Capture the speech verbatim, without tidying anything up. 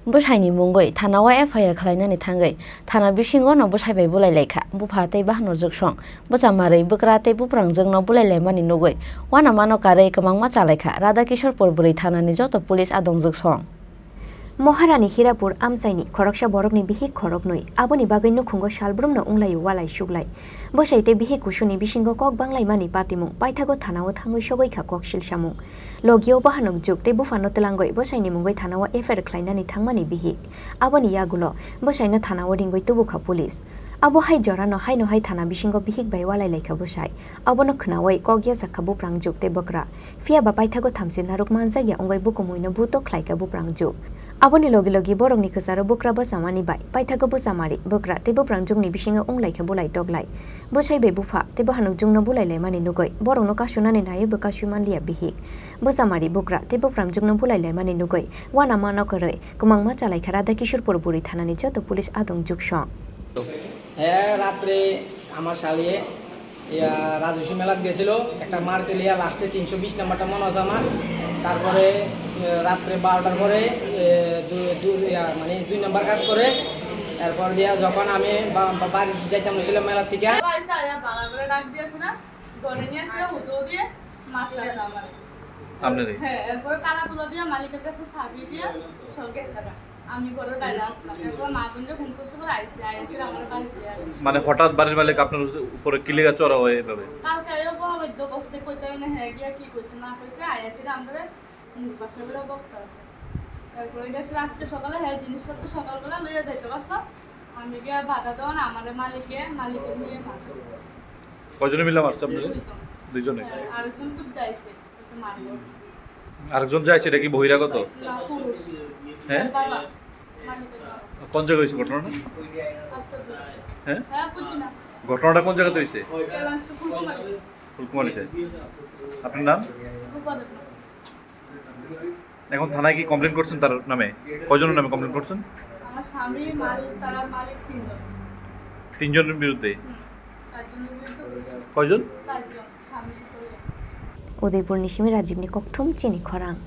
Bwsaini mungwi thanao F I R khlainani thangwi thana bisingo no bwsai bai bulai laikha. Bupha tei bahanok juksong, bwchamarwi bwkra tei buprangjwkno bulai laimani nugwi uanamano karwi kwmangma chalaikha Radha Kishorpur bwrwi thanani joto police adong juksong. Moharani Hirapur amchaini khoroksa borokni bihik khoroknwi, aboni bagwi nukhungo salbrumno wnglaio walai suglai. Bwsai tei bihik kusuni bisingo kok banglaimani patimung paithago thanao thangwi sogwi kha kok silsamung. Logio bahanok juk tei buphano twlangwi bwsaini mungwi thanao F I R khlainani thangmani bihik. Aboni yagulo bwsaino thanao ringwi tubu kha police. Abo hai jorano haino hai thana bisingo bihik bai walai lai kha bwsai. Abono khnaui kok yachak kha buprang juk tei bwkra. Phiya ba paithago thamchi narwk manjakya wngwi bukumuino buto khlai kha buprang juk. Aboni logi logi borokni kwcharo bwkra bwchamani bai paithago bwchamari bwkra tei buprang jukni bisingo wng lai kha bulai toklai. Bwsai bai bupha tei bahanok jukno bulai laimani nugwi borokno kasunani naiwi bo kasui manliya bihik. Bwchamari bwkra tei buprang jukno bulai laimani nugwi uanamano kwrwi kwmangma chalai kha Radha Kishorpur bwrwi thanani joto police adong juksong. হ্যাঁ, রাত্রে আমার শালিয়ে ইয়া, রাজস্বী মেলাত গেছিল, একটা মার তুলিয়া লাস্টে তিনশো বিশ নাম্বারটা মনে আছে আমার। তারপরে, এ, রাত্রে বারোটার পরে, এ, দু-, দু-, ইয়া, মানে দুই নাম্বার কাজ করে। এরপর দিয়া যখন আমি বা-, বা-, বাড়ি যাইতাম হয়েছিল মেলার থেকে। বাড়িতে আয়া বাবা করে ডাক দিয়ে আসে না, ঘরে নিয়ে আসে, হুতো দিয়ে মারতে আসে আমার। আপনারই? হ্যাঁ, এরপরে তালা তুলা দিয়ে মালিকের কাছে চাবি দিয়ে সব গেছে গা। আমি ঘরের বাইরে আসলাম। এরপর মা বোনকে ফোন করছে বলে আইসি, আইসি আমার বাড়ি দিয়ে আর মানে হঠাৎ বাড়ির মালিক আপনার উপরে কিলিগা চড়া হয় এভাবে? কালকে আইও বড় বৈদ্য করছে, কইতে না হ্যাঁ গিয়া কি কইছে না কইছে, আইসি আমরা মুখ বাসা বলে বক্তা আছে। তারপরে গেছে আজকে সকালে হ্যাঁ জিনিসপত্র সকালবেলা লইয়া যাইতে পারছিলাম। আমি গিয়া বাধা দেওয়া না, আমার মালিকে, মালিকের নিয়ে মারছে। কয়জনে মিলে মারছে আপনারে? দুইজন। দুইজনে? হ্যাঁ, আরেকজন কুদ্দা আইছে। আরেকজন যে আছে, এটা কি বহিরাগত? না, পুরুষ। হ্যাঁ? বাবা, মালিকের বাবা। কোন জায়গায় হয়েছে ঘটনাটা? আজকে তো। হ্যাঁ? হ্যাঁ, বুঝছি না। ঘটনাটা কোন জায়গাতে হয়েছে? কেলাংশু ফুলকুমারী। ফুলকুমারীতে। আপনার নাম? রূপা দেবনাথ। এখন থানায় কি কমপ্লেন করছেন তার নামে? কয়জনের নামে কমপ্লেন করছেন? আমার স্বামী, মাল-, তারা মালিক তিনজন। তিনজনের বিরুদ্ধে? হুম, চারজনের বিরুদ্ধে অভিযোগ। কয়জন? চারজন, স্বামী সহ। Udaipurni simi Rajibni kokthum chini khorang.